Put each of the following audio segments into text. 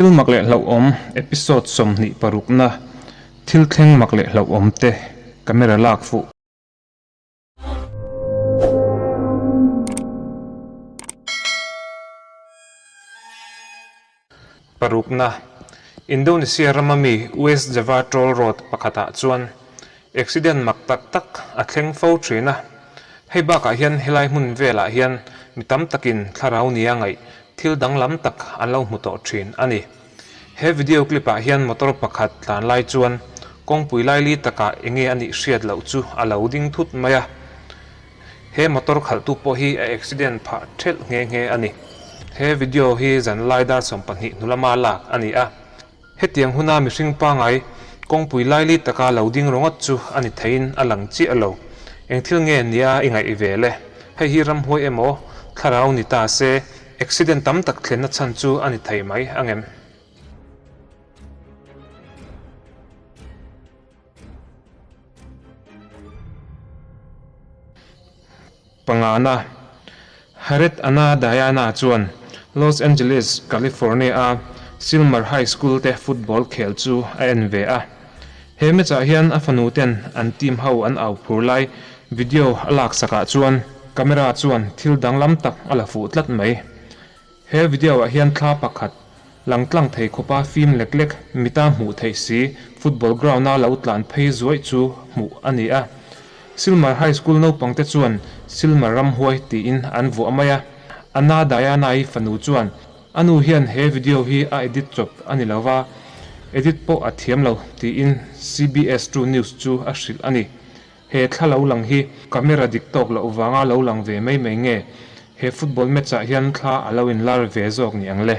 Thil mak leh hlauhawm episode 26 na thil thleng mak leh hlauhawm te camera lak fuh. Parukna, Indonesia rama mi West Java Toll Road pakhatah chuan accident mak tak tak a thleng fo thin a. Hei bakah hian helai hmun velah hian mi tam takin thlarau nia ngaih thil danglam tak an lo hmu tawh thin a ni. He video clip ah hian motor pakhat tlan lai chuan kawngpui laili takah enge a nih hriat loh chu a lo ding thut mai a. He motor khalhtu pawh hi a accident phah thelh nghe nghe a ni. He video hi zan lai dar 20 hnu lama lak a ni a. Hetiang huna mihring pangai kawngpui laili taka lo ding ringawt chu a ni theiin a lang chiah lo. Eng thil nge nia i ngaih ve le? Hei hi ramhuai emaw thlarau ni ta se accident tam tak thlenna chhan chu a ni thei mai ang em? Pangana, Harriet Anna Diana chuan Los Angeles, California-a Sylmar High School te football khel chu a en ve a. He match-ah hian a fanu ten an team ho an au phur lai video a laksakah chuan camera chuan thil danglam tak a la fuh tlat mai. He video-ah hian thla pakhat langtlang thei khawpa fim lek lek mita hmuh theih si football ground-a lo tlan phei zuaih chu hmuh a ni a. Sylmar High School naupang te chuan Sylmar ramhuai tiin an vuah mai a. Anna Diana-i fanu chuan a nu hian he video hi a edit chawp a ni lova, edit pawh a thiam lo tiin CBS 2 News chu a hrilh a ni. He thla lo lang hi camera dik tawk loh vanga lo lang ve mai mai nge? He football match ah hian thla a lo inlar ve zawk ni ang le?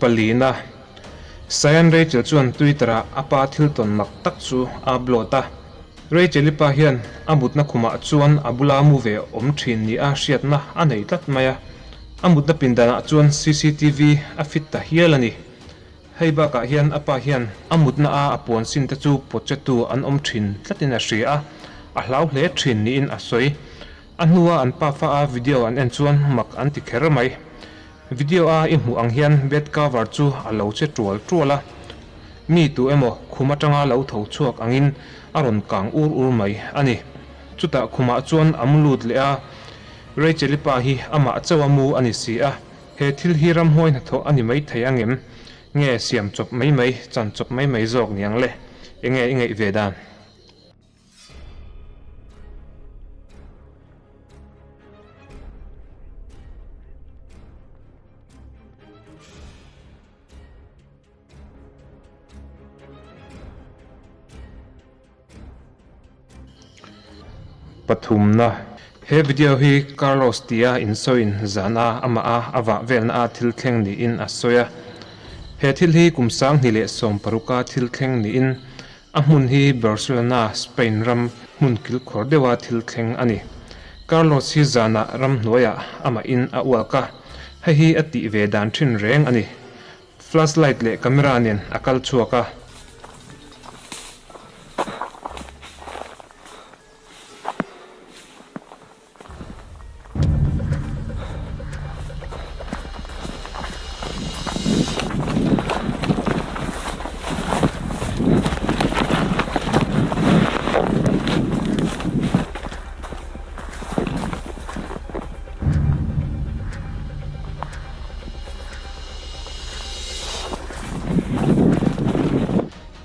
Palina, Cyan Rachel chuan Twitter ah a pa thil tawn mak tak chu a upload a. Rachel-i pa hian a mutna khumah chuan a bula mu ve awm thin ni a hriatna a nei tlat mai a. A mutna pindanah chuan cctv a fit ta hial a ni. Hei bakah hian a pa hian a mutna a a puan sin te chu pawtchetu an awm thin tlatin a hria a, a hlau hle thin niin a sawi. A hnua an pa fa a video an en chuan mak an ti kher mai. Video a i hmuh ang hian bed cover chu a lo che tual tual a, mi tu emaw khum atanga lo tho chhuak angin a rawn kang ur ur mai a ni. Chutah khumah chuan a mu lut leh a, Rachel-i pa hi amah chauh a mu a ni si a. He thil hi ramhuai hnathawh a ni mai thei ang em? Nge siam chawp mai mai, chan chawp mai mai zawk ni ang le? Enge i ngaih ve dan? Pathumna, He video hi Carlos tia insawiin zana amah a a vah velna a thil thleng niin a sawi a. He thil hi kum 2016 a thil thleng niin a hmun hi Barcelona, Spain ram hmun kilkhawr deuha thil thleng a ni. Carlos hi zanah ramhnuaiah amahin a uak a, hei hi a tih ve dan thin reng a ni. Flashlight leh camera nen a kal chhuak a.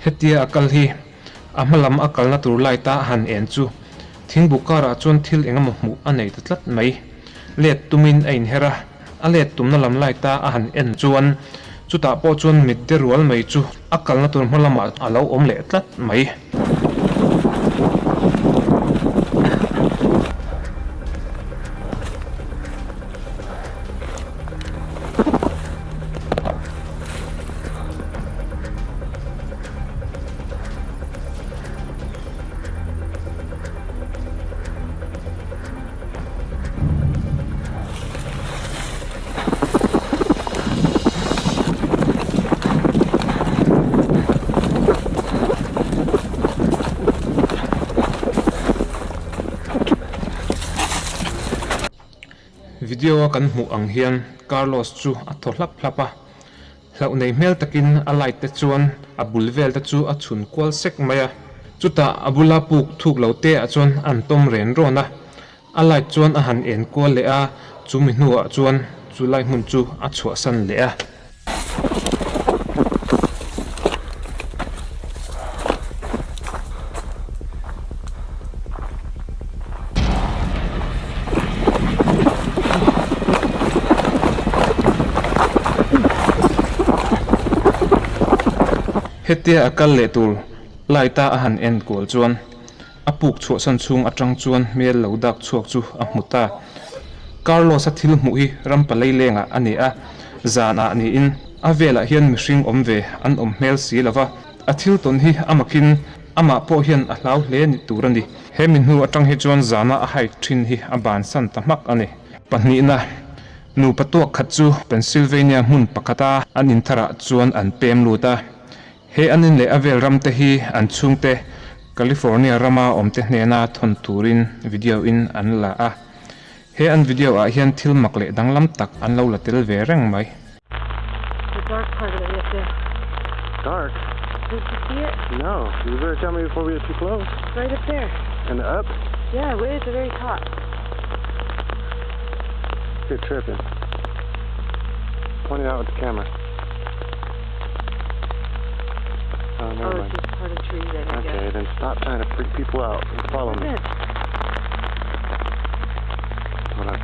Hetia a kal hi a hma lam a kalna tur light a han en chu thingbuk karah chuan thil eng emaw hmuh a nei ta tlat mai. Let tumin a inher a, a let tumna lam light a a han en chuan chutah pawh chuan mit de rual mai chu a kalna tur hma lamah a lo awm leh tlat mai. Video a kan hmuh ang hian Carlos chu a thaw hlap hlap a, hlauh nei hmel takin a light te chuan a bul vel te chu a chhun kual sek mai a. Chutah a bula puk thuk lo te ah chuan an tawm ren rawn a, a light chuan a han en kual leh a, chumi hnuah chuan chu lai hmun chu a chhuahsan leh a. Hetia a kal leh tur light a a han en kual chuan a puk chhuahsan chhung atang chuan hmel lo dak chhuak chu a hmu ta. Carlos-a thil hmuh hi ram palei lengah a ni a, zanah niin a velah hian mihring awm ve an awm hmel si lo va, a thil tawn hi a makin amah pawh hian a hlau hle ni tur a ni. He mi hnu atang hi chuan zana a hike thin hi a bansan ta hmak a ni. Pahnihna, nupa tuak khat chu Pennsylvania hmun pakhata an intharah chuan an pem lut a. He an in leh a vel ram te hi an chhungte California rama awmte hnena thawn turin video in an la a. He an video ah hian thil mak leh danglam tak an lo la tel ve reng mai. The dark part of it right there. Dark? Did you see it? No. You better tell me before we get too close. Right up there. And up? Yeah, way at the very top. You're tripping. Point it out with the camera. Oh, never oh, mind. it's just part of trees then, I Okay, guess. then stop trying to freak people out and follow me. Good. Hold on.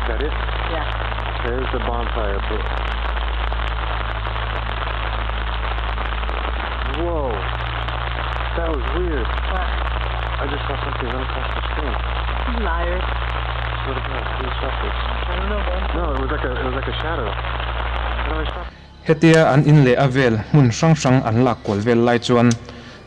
Is that it? Yeah. There's the bonfire pit. Whoa. That was weird. What? I just saw something run across the screen. You liar. What is that? Who stopped it? I don't know, man. No, it was like a it was like a shadow. How do I stop? Hetia an in leh a vel hmun hrang hrang an lak kual vel lai chuan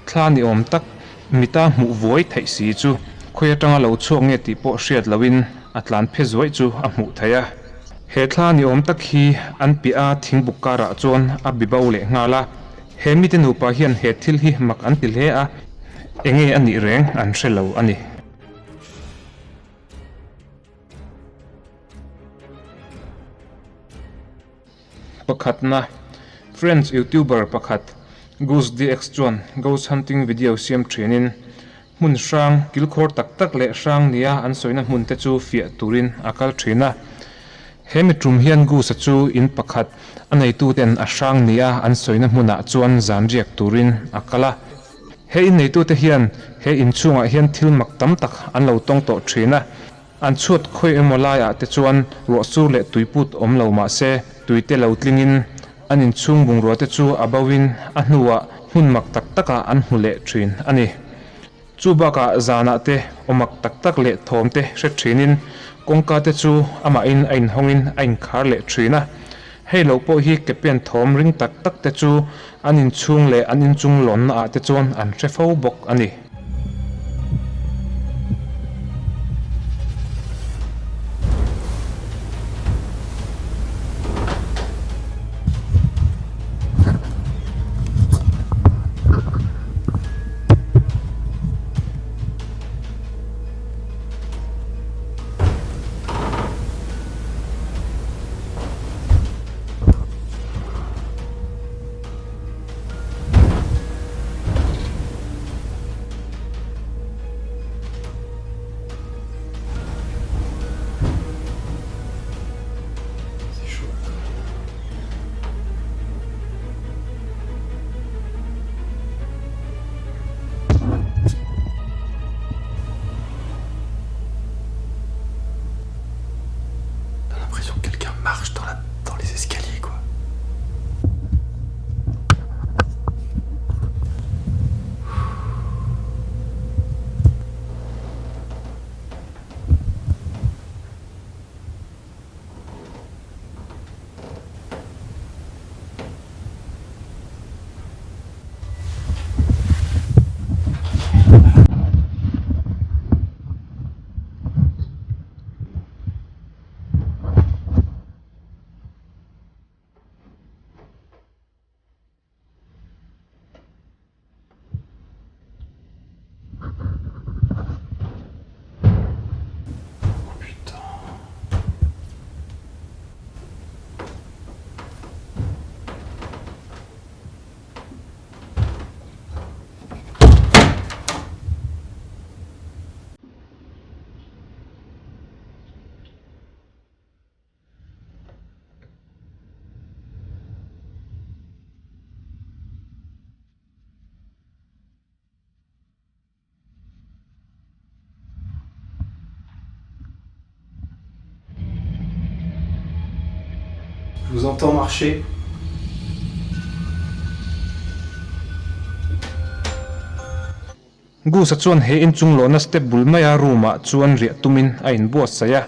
thla ni awm tak mita hmuh vuai theih si chu khawi atanga lo chhuak nge tih pawh hriat loin a tlan phe zuaih chu a hmuh theih a. He thla ni awm tak hi an piah a thingbuk karah chuan a bi bo leh nghal a. He mite nupa hian he thil hi mak an ti hle a, enge a nih reng an hre lo a ni. Pakhatna, French YouTuber pakhat Goose DX chuan ghost hunting video siam thinin hmun hrang kilkhawr tak tak leh hrang nia an sawina hmun te chu fiah turin a kal thin a. He mi tum hian Goose-a chu in pakhat a neituten a hrang nia an sawina hmunah chuan zan riak turin a kal a. He in neitute hian he inchhungah hian thil mak tam tak an lo tawng tawh thin a. An chhuat khawi emaw laiah te chuan ruahsur leh tuiput awm lo mah se, tuite lo tlingin an inchhung bungrua te chu a boin a hnuah hmun mak tak takah an hmu leh thin a ni. Chu bakah zanah te aw mak tak tak leh thawm te hre thinin kawngka te chu amahin a inhawngin a inkhar leh thin a. Hei lo pawh hi ke pen thawm ring tak tak te chu an inchhung leh an inchung lawnna ah te chuan an hre fo bawk a ni. Je vous entends marcher. Goose-a chuan he inchung lawhna step bul maia room-ah chuan riah tumin a inbuatsaih a.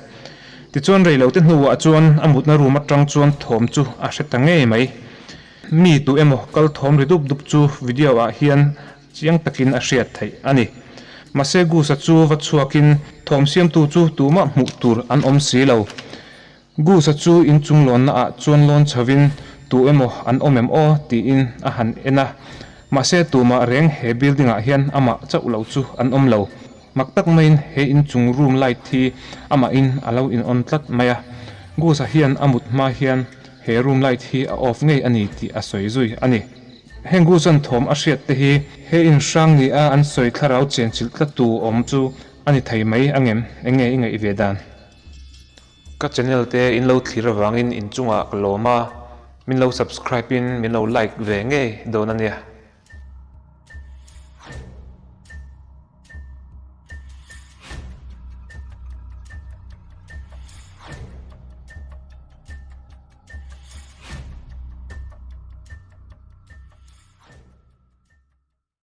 Tichuan reilote hnuah chuan a mutna room atang chuan thawm chu a hre ta ngei mai. Mi tu emaw kal thawm ri dup dup chu video-ah hian chiang takin a hriat theih a ni. Mahse Goose-a chu va chhuakin thawm siamtu chu tumah hmuh tur an awm si lo. Goose-a chu inchung lawnna ah chuan lawn chhovin tu emaw an awm em aw tiin a han en a. Mahse tumah reng he building ah hian amah chauh lo chu an awm lo. Mak tak maiin he inchung room light hi amahin a lo in on tlat mai a. Goose-a hian a mut hma hian he room light hi a off ngei a ni tih a sawi zui a ni. Heng Goose-a'n thawm a hriat te hi he inhrang ni a an sawi thlarau chenchilh tlattu awm chu a ni thei mai angem? Enge i ngaih ve dan? Ka channel te in lo thlir avangin inchungah ka lawm a, min lo subscribe in min lo like ve ngei dawn a nia.